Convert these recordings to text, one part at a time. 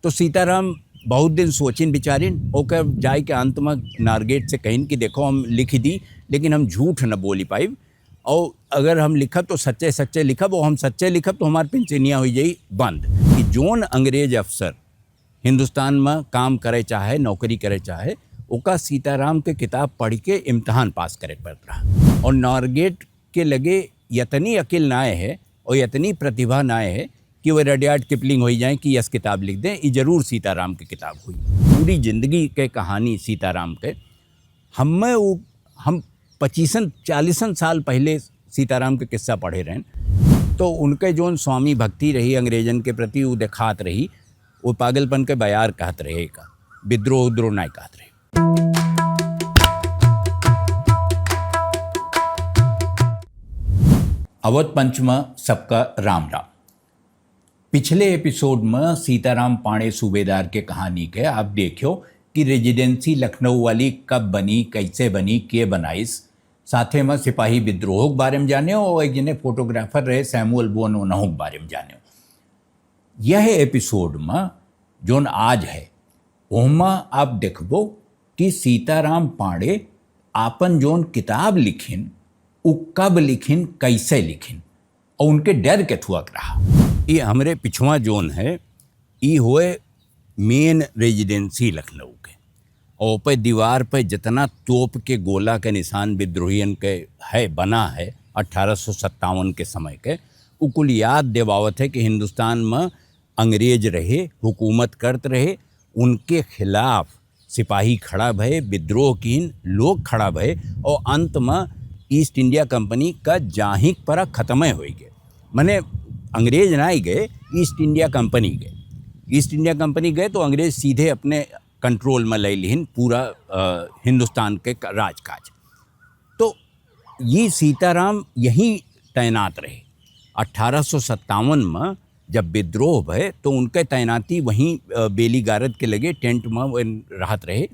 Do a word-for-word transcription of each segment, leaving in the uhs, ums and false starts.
तो सीताराम बहुत दिन सोचिन विचारिन, ओकर जाए के अंत में नारगेट से कहिन कि देखो, हम लिख दी, लेकिन हम झूठ न बोली पाइब, और अगर हम लिखब तो सच्चे सच्चे लिखब, और हम सच्चे लिखब तो हमार पेंशनिया हो जाई बंद। कि जोन अंग्रेज अफसर हिंदुस्तान में काम करे चाहे, नौकरी करे चाहे, ओका सीताराम के किताब पढ़ के इम्तहान पास करे पड़त रहा। और नारगेट के लगे यतनी अकिल नाय है और यतनी प्रतिभा नाय है कि वो रडियार्ड किपलिंग होई जाए कि यस किताब लिख दें, ई जरूर सीताराम के किताब हुई। पूरी जिंदगी के कहानी सीताराम के, हमें वो, हम पच्चीसन चालीसन साल पहले सीताराम के किस्सा पढ़े रहें, तो उनके जोन स्वामी भक्ति रही अंग्रेजन के प्रति, वो देखात रही, वो पागलपन के बयार कहत रहे, का विद्रोह उद्रोह नाय कहत रहे। अवध पंच में सबका राम राम। पिछले एपिसोड में सीताराम पांड़े सूबेदार के कहानी के आप देखियो कि रेजिडेंसी लखनऊ वाली कब बनी, कैसे बनी, के बनाइस। साथे में सिपाही विद्रोह के बारे में जाने और एक जने फोटोग्राफर रहे सैमुअल बोन, उन्हों के बारे में जाने। यह एपिसोड में जोन आज है, ओमा आप देखबो कि सीताराम पांड़े आपन जोन किताब लिखिन, उ कब लिखिन, कैसे लिखिन, और उनके डर के थुअक रहा। ये हमरे पिछवा जोन है, ई होए मेन रेजिडेंसी लखनऊ के। और पे दीवार पे जितना तोप के गोला के निशान विद्रोहियन के है, बना है अठारह सौ सत्तावन के समय के, उ कुल याद देवावत है कि हिंदुस्तान में अंग्रेज रहे, हुकूमत करत रहे, उनके खिलाफ सिपाही खड़ा भए, विद्रोह किहिन, लोग खड़ा भए, और अंत में ईस्ट इंडिया कंपनी का जाहिक परा खतमे होई गए। मने अंग्रेज ना ही गए, ईस्ट इंडिया कंपनी गए। ईस्ट इंडिया कंपनी गए तो अंग्रेज सीधे अपने कंट्रोल में ले लिहिन पूरा, अ, हिंदुस्तान के क-, राजकाज। तो ये सीताराम यहीं तैनात रहे। अठारह सौ सत्तावन में जब विद्रोह भय, तो उनके तैनाती वहीं, अ, बेली गारद के लगे टेंट में वो रहत रहे।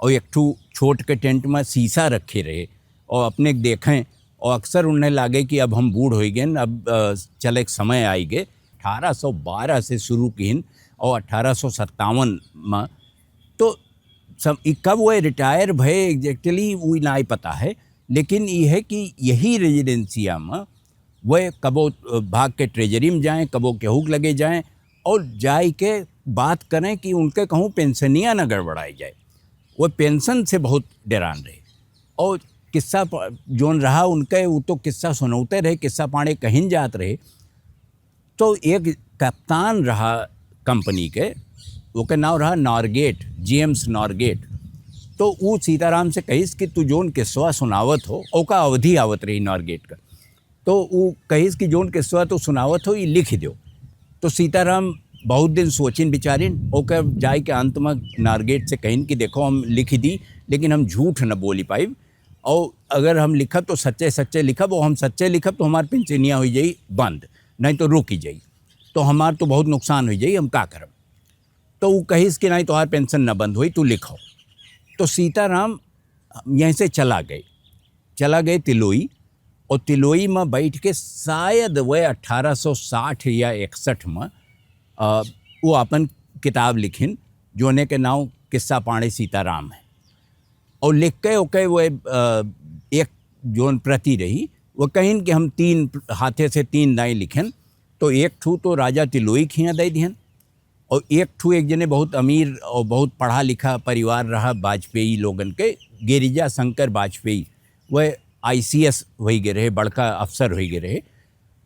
और एक ठू छोट के टेंट में शीशा रखे रहे और अपने देखें, और अक्सर उन्हें लागे कि अब हम बूढ़ हो गए, अब, अ, चले के समय आई गए। अठारह सौ बारह से शुरू किहिन और अठारह सौ सत्तावन में तो सब, ई कब वह रिटायर भए exactly, उ नाई पता है, लेकिन ई है कि यही रेजिडेंसिया में वह कबो, अ, भाग के ट्रेजरी में जाएं, कबो केहू के लगे जाएं और जाए के बात करें कि उनके कहूँ पेंशनिया न गड़बड़ाई जाए। वह पेंशन से बहुत डेरान रहे। और किस्सा प-, जोन रहा उनके, वो तो किस्सा सुनौते रहे, किस्सा पाड़े कहिन जात रहे। तो एक कप्तान रहा कंपनी के, ओके नाव रहा नॉर्गेट, जेम्स नॉर्गेट। तो ऊ सीताराम से कहिस कि तू जोन किस्सा सुनावत हो, ओका अवधि आवत रही नॉर्गेट का। तो ऊ कहिस कि जोन किस्सा तू सुनावत हो, ई लिख दो। तो सीताराम बहुत दिन सोचिन विचारिन, ओकर जाए के अंत में नॉर्गेट से कहिन कि देखो, हम लिख दी, लेकिन हम झूठ न बोली पाइब, और अगर हम लिखब तो सच्चे सच्चे लिखब, और हम सच्चे लिखब तो हमार पेंशनिया हो जाई बंद, नहीं तो रुक ही जाई, तो हमार तो बहुत नुकसान हो जाई, हम का करब? तो ऊ कहिस कि नहीं, तोहार पेंशन न बंद होई, तू लिखो। तो सीताराम यहीं से चला गए, चला गए तिलोई, और तिलोई में बैठ के शायद वह अठारह सौ साठ या इकसठ में, अ, वो अपन किताब लिखिन, जोने के नाव किस्सा पाड़े सीताराम है। और लिख के ओके वो, अ, एक जोन प्रति रही, वो कहिन कि हम तीन हाथे से तीन दाई लिखेन, तो एक ठू तो राजा तिलोई खिया दे दिहन, और एक ठू एक जने बहुत अमीर और बहुत पढ़ा लिखा परिवार रहा वाजपेयी लोगन के, गिरिजा शंकर वाजपेयी, वह आईसीएस होई गए रहे, बड़का अफसर होई गए रहे,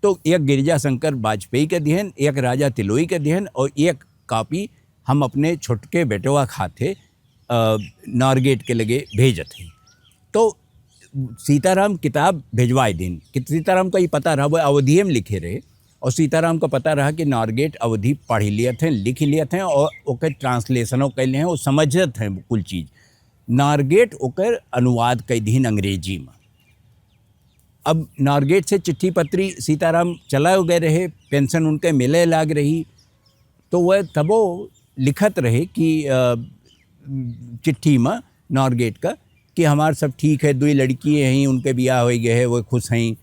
तो एक गिरिजा शंकर वाजपेयी के दिहन, एक राजा तिलोई के दिहन, और एक कॉपी हम अपने छोटके बेटवा खाते, अ, नॉर्गेट के लगे भेजत हई। तो सीताराम किताब भेजवाए दिन, कि सीताराम का ये पता रहा, वो अवधिये में लिखे रहे, और सीताराम का पता रहा कि नॉर्गेट अवधी पढ़ लियत हैं, लिख लियत हैं, और ओकर ट्रांसलेशनो कैले हैं, वो समझत हैं कुल चीज। नॉर्गेट ओकर अनुवाद कई दिन अंग्रेजी में। अब नॉर्गेट से चिट्ठी पत्री सीताराम चला गए रहे, पेंशन उनके मिले लाग रही, तो वह तबो लिखत रहे कि, अ, चिट्ठी में नॉर्गेट का कि हमार सब ठीक है, दुई लड़की हैं, उनके बियाह हो गए है, वो खुश हैं।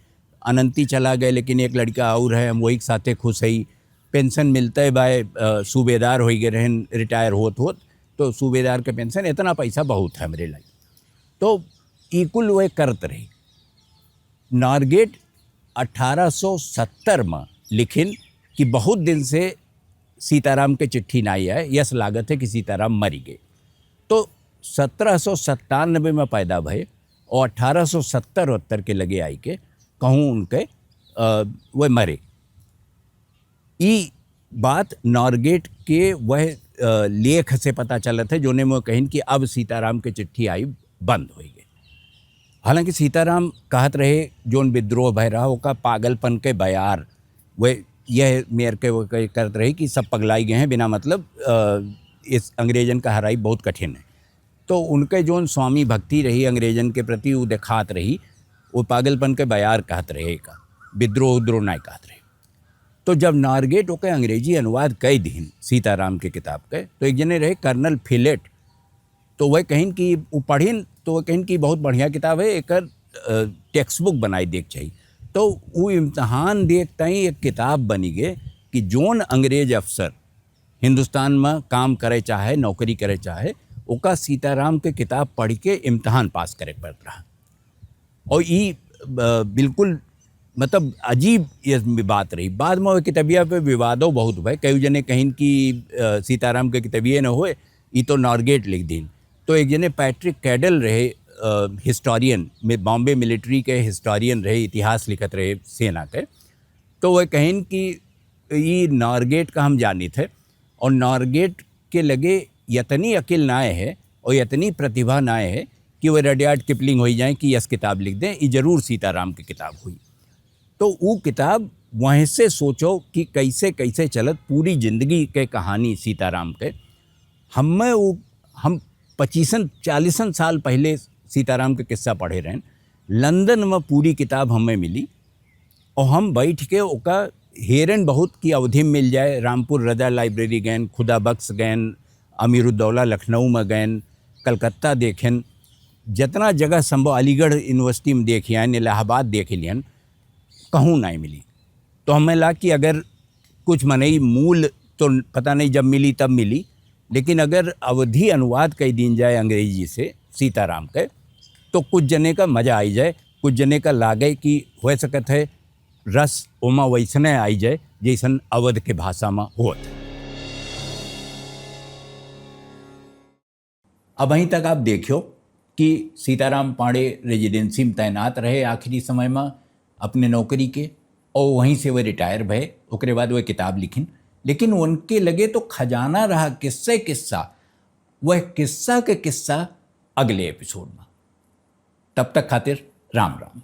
अनंती चला गए, लेकिन एक लड़का और है, हम वही के साथे खुश हैं। पेंशन मिलते बाय, अ, सूबेदार होइ गए रहन, रिटायर होत होत, तो सूबेदार के पेंशन, इतना पैसा बहुत है हमरे लागी। तो ई कुल वह करत रही। नॉर्गेट अठारह सौ सत्तर में लिखिन कि बहुत दिन से सीताराम के चिट्ठी नाई आए, यस लागत है कि सीताराम मरी गए। तो सत्रह सौ सत्तानबे में पैदा भए और अठारह सौ सत्तर वत्तर के लगे आई के कहूँ उनके, अ, वह मरे। ई बात नॉर्गेट के वह, अ, लेख से पता चलत है, जोने में कहिन कि अब सीताराम के चिट्ठी आई बंद होइ गए। हालांकि सीताराम कहत रहे, जोन विद्रोह भय रहा, ओका पागलपन के बयार, वह यह मेर के वो कह-, करत रहे कि सब पगलाई गए हैं, बिना मतलब, अ, इस अंग्रेजन का हराई बहुत कठिन है। तो उनके जोन स्वामी भक्ति रही अंग्रेजन के प्रति, वो दिखात रही, वो पागलपन के बयार कहत रहे का, विद्रोह उद्रोह नाई कहत रहे। तो जब नॉर्गेट ओके अंग्रेजी अनुवाद कई दीन सीताराम के किताब के, तो एक जने रहे कर्नल फिलेट, तो वह कहिन कि वो पढ़िन, तो वह कहिन कि बहुत बढ़िया किताब है, एकर, अ, टेक्स्ट बुक बनाई देख चाहिए। तो वो इम्तहान देख ताई एक किताब बनी गए कि जोन अंग्रेज अफसर हिंदुस्तान में काम करे चाहे, नौकरी करे चाहे, ओका सीताराम के किताब पढ़ के इम्तहान पास करे पड़त रहा। और ई, अ, बिल्कुल मतलब अजीब ये बात रही। बाद में वो किताबिया पे विवादो बहुत भय। कई जने कहिन कि, अ, सीताराम के किताबिये न होए, ई तो नॉर्गेट लिख दीन। तो एक जने पैट्रिक कैडल रहे, अ, हिस्टोरियन, में बॉम्बे मिलिट्री के हिस्टोरियन रहे, इतिहास लिखत रहे सेना के। तो वह कहिन कि ई नॉर्गेट का हम जानित है और नॉर्गेट के लगे यतनी अकिल नाय है और यतनी प्रतिभा नाय है कि वह रडयार्ड किपलिंग होई जाए कि यस किताब लिख दें, ई जरूर सीताराम की किताब हुई। तो वो किताब वहीं से सोचो कि कैसे कैसे चलत पूरी जिंदगी के कहानी सीताराम के। हमें वो, हम पच्चीसन चालीसन साल पहले सीताराम के किस्सा पढ़े रहें, लंदन में पूरी किताब हमें मिली और हम बैठ के ओका हेरन बहुत कि अवधी में मिल जाए। रामपुर रजा लाइब्रेरी गएन, खुदा बख्श गएन, अमीरुद्दौला लखनऊ में गएन, कलकत्ता देखेन, जितना जगह संभव, अलीगढ़ यूनिवर्सिटी में देखि आएन, इलाहाबाद देख लियन, कहूँ नाई मिली। तो हमें ला कि अगर कुछ मनई मूल तो पता नहीं जब मिली तब मिली, लेकिन अगर अवधी अनुवाद कई दीन जाए अंग्रेजी से सीताराम के, तो कुछ जने का मजा आई जाए, कुछ जने का लागे कि हो सकत है रस ओमा वैसने आई जाए जैसन अवध के भाषा में होत है। अबहीं तक आप देखियो कि सीताराम पांड़े रेजिडेंसी में तैनात रहे आखिरी समय में अपने नौकरी के, और वहीं से वह रिटायर भए। ओकरे बाद वह किताब लिखिन, लेकिन उनके लगे तो खजाना रहा किस्से किस्सा। वह किस्सा के किस्सा अगले एपिसोड में। तब तक खातिर राम राम।